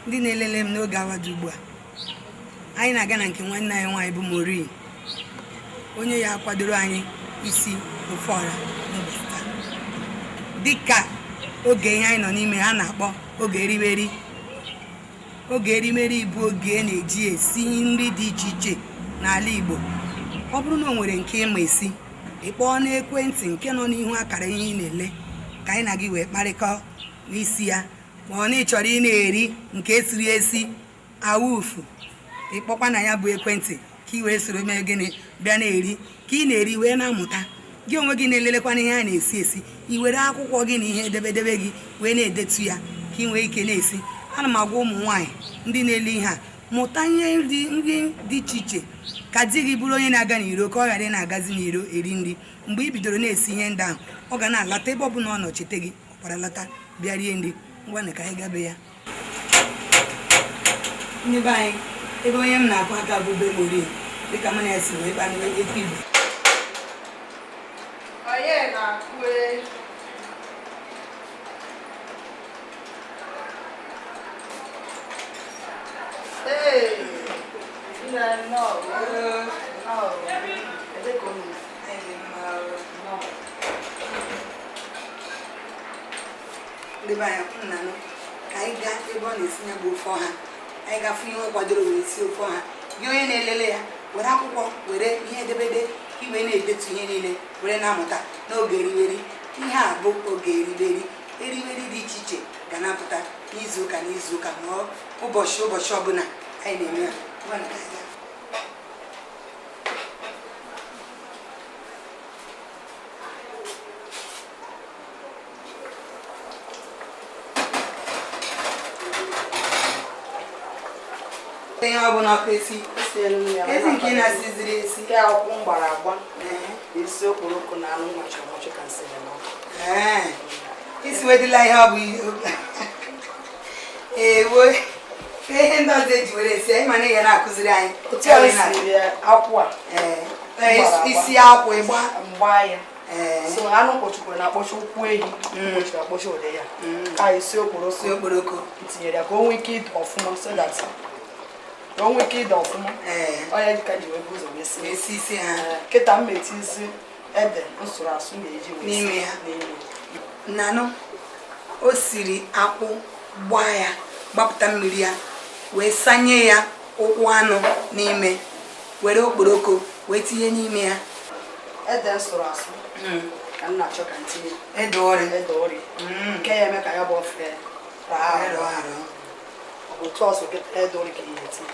Ndị na-elele m n'oge awa dị ugbu a, anyị na-aga na nke nwanne anyị nwaanyị bụ Maureen, onye ya kwadoro anyị isi ofe ọra n'ụbọchị taa. Dịka oge ihe anyị nọ n'ime ha na-akpọ oge erimeri. Oge erimeri bụ oge a na-eji esi nri dị iche iche n'ala Igbo. Ọ bụrụ na o nwere nke ị ma esi, ị kpọọ n'ekwentị nke nọ n'ihu akara ihe ị na-ele ka anyị na gị wee kparịkọ n'isi ya, ma ọ na ị chọrọ ị na-eri nke esiri esi awufu, ị kpọkwa na ya bụ ekwentị ka ị wee soro mee gịnị, bịa na-eri ka ị na-eri wee na-amụta. Gị onwe gị na-elelekwana ihe a na-esi esi, i were akwụkwọ gị na ihe edebedebe gị wee na-edetu ya ka ị nwee ike na-esi. Ana m agwa ụmụ nwaanyị ndị na-ele ihe a, mụta ihe nri nri dị iche iche ka di gị bụrụ onye na-aga n'iro, ka ọ ghara ị na-agazi n'iro eri nri. Mgbe ị bidoro na-esi ihe ndị ahụ, ọ ga na-alata ebe ọ bụla ọ nọ cheta gị, ọ kwara lata bịa rie nri. Ngwanụ, ka anyị gabe ya. Ndị be anyị, ebe onye m na-akụ aka bụ be Maureen, dịka mụ na ya si wee kpaa n'ekwu Igbo. Onye na-akụ e? Ee, nne, nnọọ. Nnọọ. Ebe ka unu si? Nnọọ. Ndị be anyị, m na-anụ ka anyị gaa ebe ọ na-esi ya bụ ofe ọha. Anyị gafụ ihe ọ kwadoro wee sie ofe ọha. Gị onye na-elele ya, were akwụkwọ, were ihe edemede ka ị wee na-edetu ihe niile were na-amụta n'oge erimeri. Ihe a bụ oge erimeri. Erimeri dị iche iche ga na-apụta n'izu ụka n'izu ụka, ma ụbọchị ụbọchị ọbụla anyị na-eme ya. Ngwanụ, ka anyị gaa. Ihe ọ bụla ọkụ esi ezi nke ị na-asiziri esi. Nke akwụ m gbara agba, isi okporoko na anụ machiri amachi ka m siri n'ọkụ. Ee, isi wedịla ihe ọ bụ ewo ihe ndị ọzọ eji were esi anyị, mana ihe na-akụziri anyị otu a siri akwụ a. Ee, isi akwụ ịgba mgba ya. So anụ kpọchikwara na akpọchi, ụkwụ ehi kpọchiri akpọchi ụdị ya ka isi okporoko. Si okporoko. Tinyere ya ka o nwee ike ịdị ọfụma, so that ka o nwee ike ịdị ọfụma. Ọ ya ka ji wee bụ ụzọ wee sie. Esi isi ha. Kịta m etizi ede m sụrụ asụ na-eji wee n'ime sie ya. N'ime. Nanụ o siri akwụ, gbaa ya, gbapụta mmiri ya, wee sanye ya ụkwụ anụ n'ime, were okporoko wee tinye n'ime ya. Ede m sụrụ asụ ka m na-achọ ka m tinye. Ede ụrị. Ede ụrị nke ya eme ka ya bụ ofe raa arọ arọ. Arọ. Ọ bụ otu ọsọ kịta ede ụrị ka ị ga-etinye.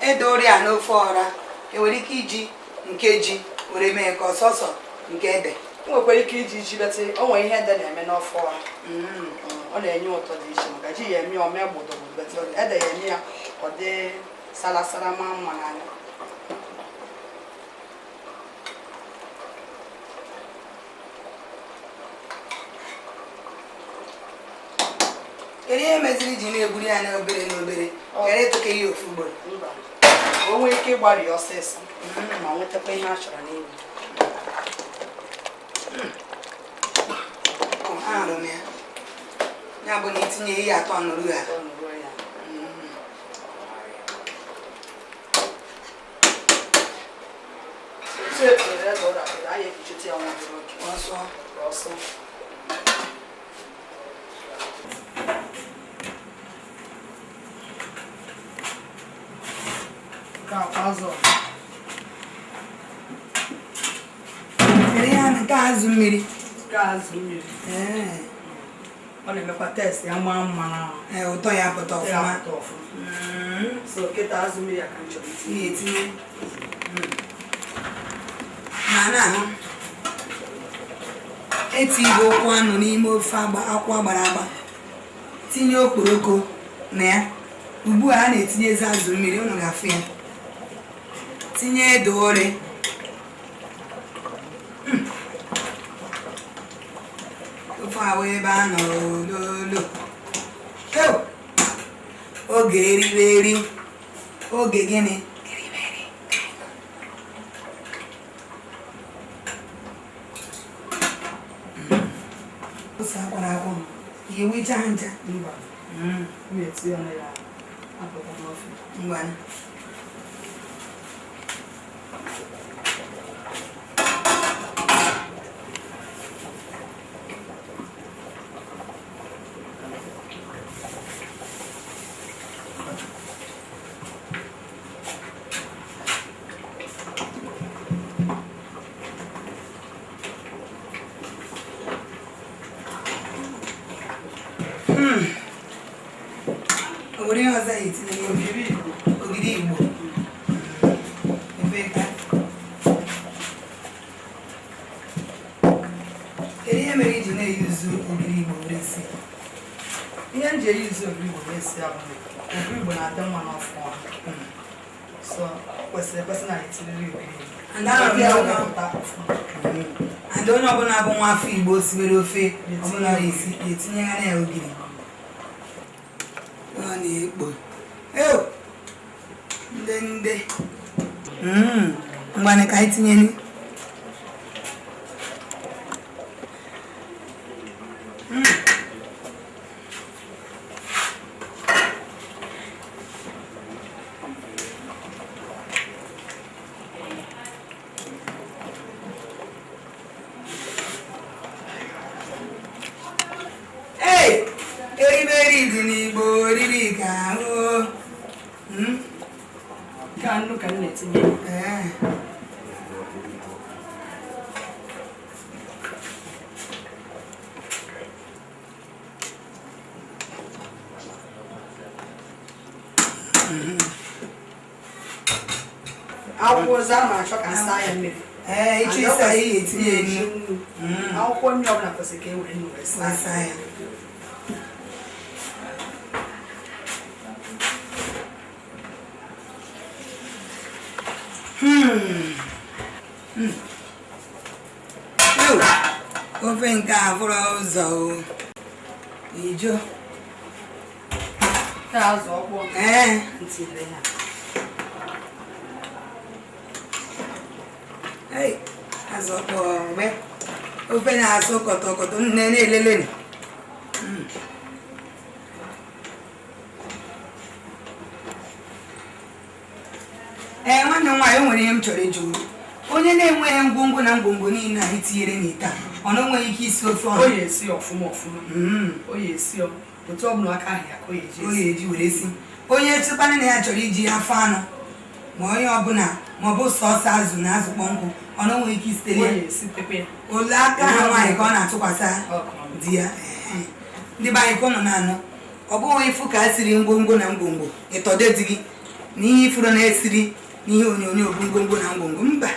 Ede ụrị a n'ofe ọra, enwere ike iji nke ji were mee ka ọsọsọ nke ede? Ị nwekwara ike iji ji betị. O nwere ihe ede na-eme n'ofe ọha. Ọ na-enye ụtọ dị iche, maka ji ya eme ya ome gbụdọgbụdọ, betị ede ya eme ya ọ dị sarasara, maa mma n'anya. Kedu ihe meziri ji na-egburi ya n'obere n'obere, ghara ịtụka ya ofu ugboro? Mba, ka o nwee ike ịgbari ya ọsịsọ ma nwetakwa ihe a chọrọ n'ime. Ahụrụ m ya, ya bụ na itinye ihe atọ nụrụ ya. Ọ nụrụ ya. Otu etinyere ede ụra, anyị ekpuchite ya nwa obere oge. Ọsọ. Ka ọsọ. Nke a kwa azụ. Kedu ihe a na-nke azụ mmiri? Nke a azụ mmiri. Ee. Ọ na-emekwa taste ya maa mma na Ee, ụtọ ya pụta ya ọfụma. pụta ọfụma. So kịta azụ mmiri a ka m chọrọ itinye. Ihe etinye ma na-ahụ etigo ụkwụ anụ n'ime ofe agba, akwụ agbara agba, tinye okporoko na ya. Ugbu a a na-etinyezi azụ mmiri, unu ga-afụ ya. Tinye ede ụrị. Ofe ahụ ebe a nọ ololo. Ew! Oge eriberi, oge gịnị eriberi. Ose akwara akwụ, ihe wecha ha ncha. Mba. M ga-etinye ọnụ ya apụta n'ofe. Ngwanụ. O nwere ihe ọzọ anyị etinye n'ime? Ogiri Igbo. Ogiri Igbo. Ebe ka. Kedu ihe mere iji na-eyuzu ogiri Igbo were si? Ihe m ji eyuzu ogiri Igbo wee sie bụ na ogiri Igbo na-adị mma n'ofe ọha. So o kwesịrị ekwesị na etiriri ogiri Igbo. And ahụrụ m Ya na wepụta ọfụma. And onye ọbụla bụ nwa afọ Igbo siwere ofe ọbụla ọ esi etinyegara ya ogiri. Ọ na-ekpo. Eo! Nde nde. Ngwanụ ka anyị tinyere. Ee, erimeri dị n'Igbo oriri ka ahụ. Nke a nnu ka m na-etinye. Ee. Akwụkwọ ụzịza a na-achọ ka nsa ya mmiri. Ee, ịchọ ịsa ya, ị ga-etinye nnu. Akwụkwọ nri ọbụla kwesịrị ka e were nnu wee saa. Saa ya. Ew, ofe nke a fụrụ ụzọ o. Ijo. Nke a azụ ọkpọọ Ee. m tinyere ya. Ei, azụ ọkpọọ mgbe ofe na-asụ kọtọkọtọ nne na-elele. Ee, nwanne m nwaanyị, o nwere ihe m chọrọ ịjụ. Onye na-enweghị ngwongwo na ngwongwo niile a itinyere n'ite a, ọ na o nweghị ike isi ofe O ọha? ya esi ọfụma ọfụma. O ya esi ọ otu ọbụla aka ahụ ya ka o ya eji O esi. ya eji were si. Onye chịkwana na ya chọrọ iji afọ anụ ma onye ọbụla ma ọ bụ sọọsọ azụ na azụ kpọnkụ, ọ na o nweghị ike isitere O ya. ya esitekwa ya. Ole aka ha nwaanyị ka ọ na-atụkwasị di ya. Ndị be anyị ka ụnụ na-anụ, ọ bụghị ịfụ ka a siri ngwongwo na ngwongwo ịtọde di gị na ihe ifuru na-esiri n'ihe onyonyo bụ ngwongwo na ngwongwo. Mba,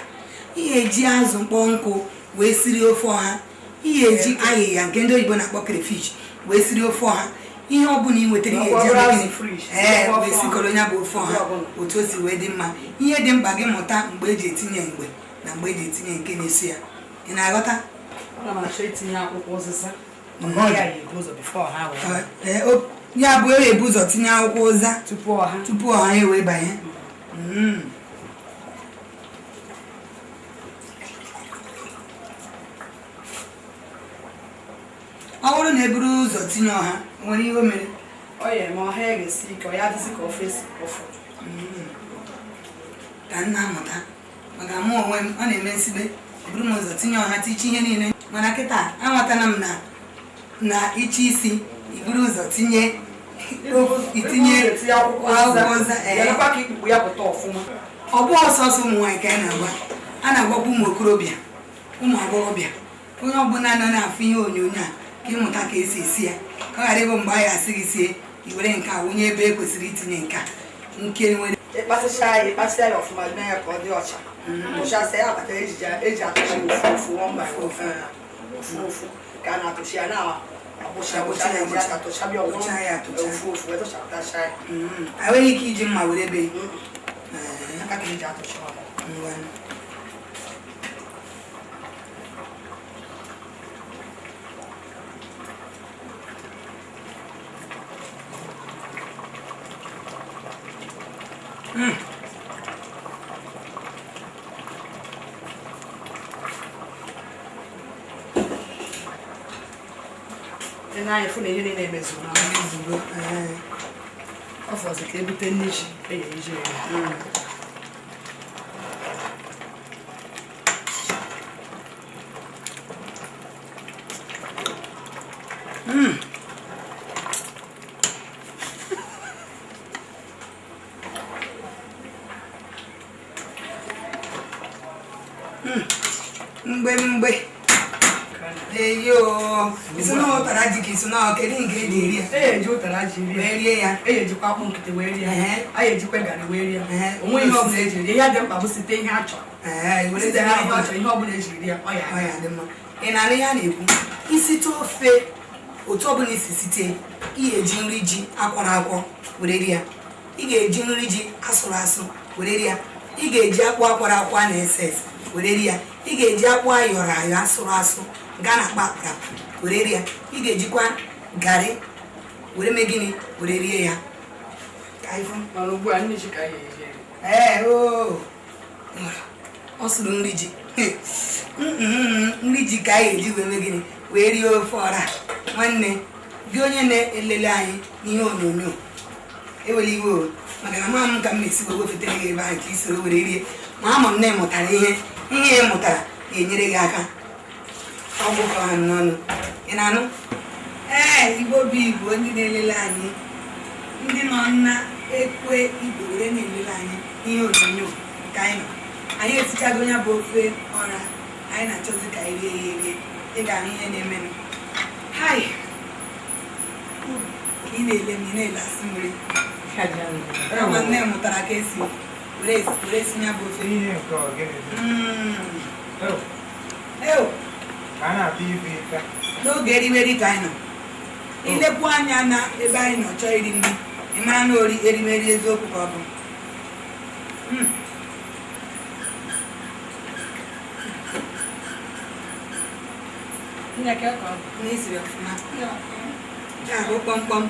ihe eji azụ mkpọ nkụ wee siri ofe ọha, ihe eji ayịya nke ndị oyibo na-akpọ crayfish wee siri ofe ọha, ihe ọbụla ị nwetara ihe eji Ọ bụrụ eme azụ gịnị? fresh, Ee, ofe wee ọha. sikọrọ ya bụ ofe ọha otu o si wee dị mma. Ihe dị mkpa gị mụta mgbe eji etinye mgbe na mgbe eji etinye nke na-eso ya. Ị na-aghọta? Ana m achọ itinye akwụkwọ ụzịza. Maka ọ ya ebu ụzọ before ha wee. Ee, ya bụ e ebu ụzọ tinye akwụkwọ ụza Tupu ọha. tupu ọha ewee banye. Ọ bụrụ na e buru ụzọ tinye ọha, o nwere ihe o mere? Ọ ya eme ọha ya ga-esi ike, ọ ya adịzi ka ofe esi ofe. Ka m na-amụta, maka mụ onwe m ọ na-eme nsibe eburu m ụzọ tinye ọha tiche ihe niile, mana kịta amatana m na na ịchị isi iburu ụzọ tinye itinye Itinye akwụkwọ akwụkwọ ụza. Ee. Bịarakwa ka ikpukpu ya pụta ọfụma. Ọ bụghị ọsọsọ ụmụ nwaanyị ka anyị na-agwa, a na-agwakwa ụmụ okorobịa, ụmụ agbọghọbịa, onye ọbụla nọ na-afụ ihe onyonyo a ka ịmụta ka esi esi ya, ka ọ ghara ịbụ mgbe anyị asị gị sie i were nke a wụnye ebe e kwesịrị itinye nke a nke nwere. Ịkpasịcha ya, ịkpasịa ya ọfụma, mee ya ka ọ dị ọcha. Tụchasịa ya, akpata eji atụchi ofu ofu, one by ofu ofu ofu ka a na-atụchi ya na-agbụcha agbụcha, na-eji aka tụchabịa ọzọ. Tụchaa ya atụcha. Ofu ofu wee tụchapụtacha ya. Enweghị ike iji mma were be. Aka ka eji atụcha ọha. Ngwanụ. Ị na-anya fụ na ihe niile emezuru na Emezugo. Ee. Ọ fọzi ka ebute nri ji e ga-eji eri. Mgbe mgbe eyo isi na ụtara ji ka isi na kedu nke eji eri ya? E eji ụtara ji rie. Wee rie ya. E ejikwa akpụ nkịtị wee rie. Ehe. A ejikwa garị wee rie. Ehe. Onwe ihe ọbụla eji rie ihe dị mkpa bụ site ihe a chọrọ. Ee, were Site na ihe ọ ihe chọrọ, ihe ọbụla eji rie ọ ya. ọ ya dị mma. Ị na-anụ ihe a na-ekwu? Isite ofe otu ọbụla isi site, ị ga-eji nri ji akwọrọ akwọ were rie ya, ị ga-eji nri ji asụrụ asụ were rie ya, ị ga-eji akpụ akwọrọ akwọ a na-ese ese were rie ya, ị ga-eji akpụ ayọrọ ayọ asụrụ asụ nke a na-akpọ akpara were rie ya, ị ga-ejikwa garị were mee gịnị were rie ya. Ka anyị fụ. Mana ugbu a nri ji ka anyị eji eri. Ee, oo. Ọ sụrụ nri ji. Nri ji ka anyị eji wee mee gịnị wee rie ofe ọra. Nwanne gị onye na-elele anyị n'ihe onyonyo, ewela iwe o, maka na ama m ka m na-esi wee wefetere gị ebe ahụ ka i soro were rie, ma ama m na ị mụtara ihe. Ihe ị mụtara ga-enyere gị aka. Ọ gwụkọ ha n'ọnụ. Ị na-anụ? Ee, Igbo bụ Igbo, ndị na-elele anyị, ndị nọ na ekwe Igbo were na-elele anyị ihe onyonyo nke anyị nọ. Anyị esichago ya bụ ofe ọra, anyị na-achọzi ka anyị rie ya erie. Ị ga-ahụ ihe na-emenụ. Hai, ka ị na-ele m, ị na-ele asị mmiri. Ama nne m mụtara ka esi were esi ya bụ ofe. Ihe nke ọ gịnị dị? Mm. Ew, Ew, ka a na-ata ife ife. N'oge erimeri ka anyị nọ. Ilekwu anya na ebe anyị nọ chọọ iri nri, ị mara na ori erimeri eziokwu ka ọ bụ. Nne ka ọ bụ. N'isiri ọfụma ya bụ kpọmkpọm.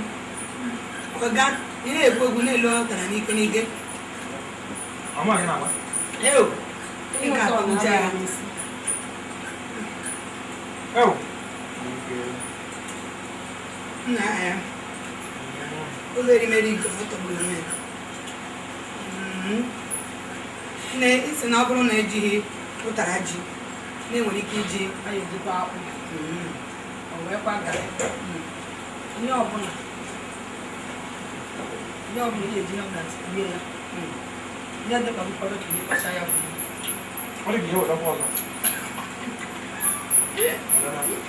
Ọga, ị na-ekwu okwu na-elu ụtara n'ike n'ike. Ọ ma gị na-agba? Ew, ị ga-akpụcha ya. Ew. Okay. Nna ya, ụlọ erimeri nke ọ tọgburu onwe ya. Nne, isi na ọ bụrụ na ejighị ụtara ji, na enwere ike iji Anyị ejikwa akpụ. Ọ wee kwa garị. Ihe ọbụla. Ihe ọbụla ị ga-eji ihe ọbụla rie ya. Ihe dị mkpa bụ ụfọdụ ka ịkọcha ya bụ. Ọ dị ka ihe wetakwa ọzọ.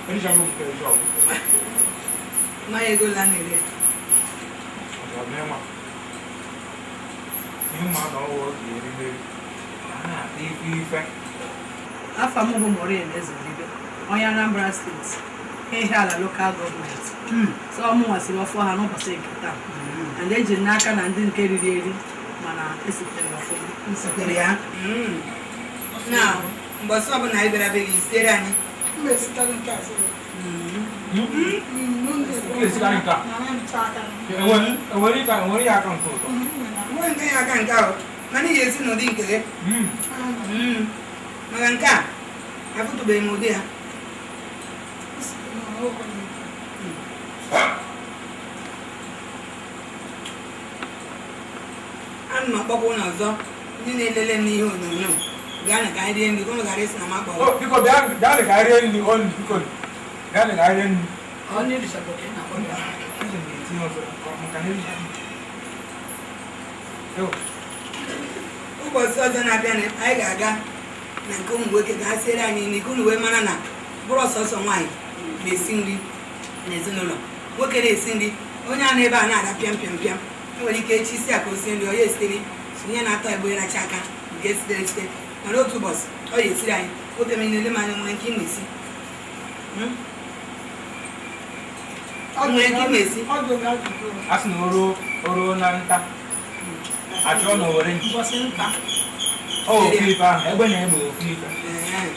Erichago m nke ezi ọgwụ. Mmanya ego la na-ere. Ọ bụ ịma. Ihe mma na ọwụ oge erimeri. Ka a na-ata ife ife. Afa m bụ Maureen Ezelibe, onye Anambra State, Ihiala Local Government. So ọ mụnwa siri ofe ọha n'ụbọchị nke taa. And eji m n'aka na ndị nke riri eri mana esitere ọfụma. Nsitere ya. Na mbọsị ọbụla anyị bịara be gị, siere anyị. Mba, esikarị nke a sịrị. Ị ga-esikarị nke a? Enwere enwere ihe aka nke ụtọ. Nwee nke ya aka nke ahụ, mana ị ga-esi n'ụdị nke gị. Maka nke a afụtụbeghị m ụdị ya. Ana m akpọkwa ụnụ ọzọ, ndị na-elele m n'ihe onyonyo, bịa na ka anyị rie nri, ka ụnụ ghara ịsị na m akpọrọ. Oh, biko bịa, bịa ka anyị rie nri, o nri, biko. Bịa ka anyị rie nri. Ọ na-erichapụ ka ị na-akpọ ya. Eji m ga-etinye ọzọ maka na ericha. Ew. Ụbọchị ọzọ na-abịa anyị ga-aga na nke ụmụ nwoke ka ha siere anyị nri, ka unu wee mara na bụrụ ọsọsọ nwaanyị na-esi nri n'ezinụlọ. Nwoke na-esi nri, onye a na-ebe a na-ada pịam pịam pịam, e nwere ike echi isi a ka o sie nri, ọ ya esitere ihe na-atọ egbe racha aka nke sitere esite, mana otu ụbọchị ọ ya esiri anyị. Oge m na-ele m anya, nwere nke ị na-esi. Nwere nke ị na-esi. A sị na o ruo na nta achọọ na owere nchi. Ụbọchị nta. Ọ ofu ife ahụ, egbe na-egbe ofu ife. Ee.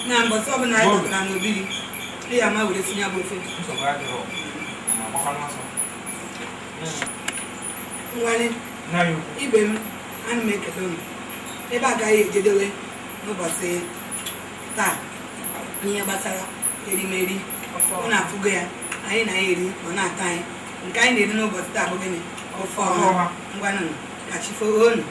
Na mbọsị ọbụla anyị batara n'obi gị, ị ya ama were tinye bụ ofe. Nsogbu adịrọ, ma agbakwa n'ọsọ. Ngwale. Nna ya ukwu. Ibe m, ana m ekele unu. Ebe a gaghị ejedewe n'ụbọchị taa n'ihe gbasara erimeri. Unu afụgo ya, anyị na-eri, ọ na-atọ anyị. Nke anyị na-eri n'ụbọchị taa bụ gịnị? Ofe ọha. Ofe ọha. Ngwanụ, ka chi foo onu.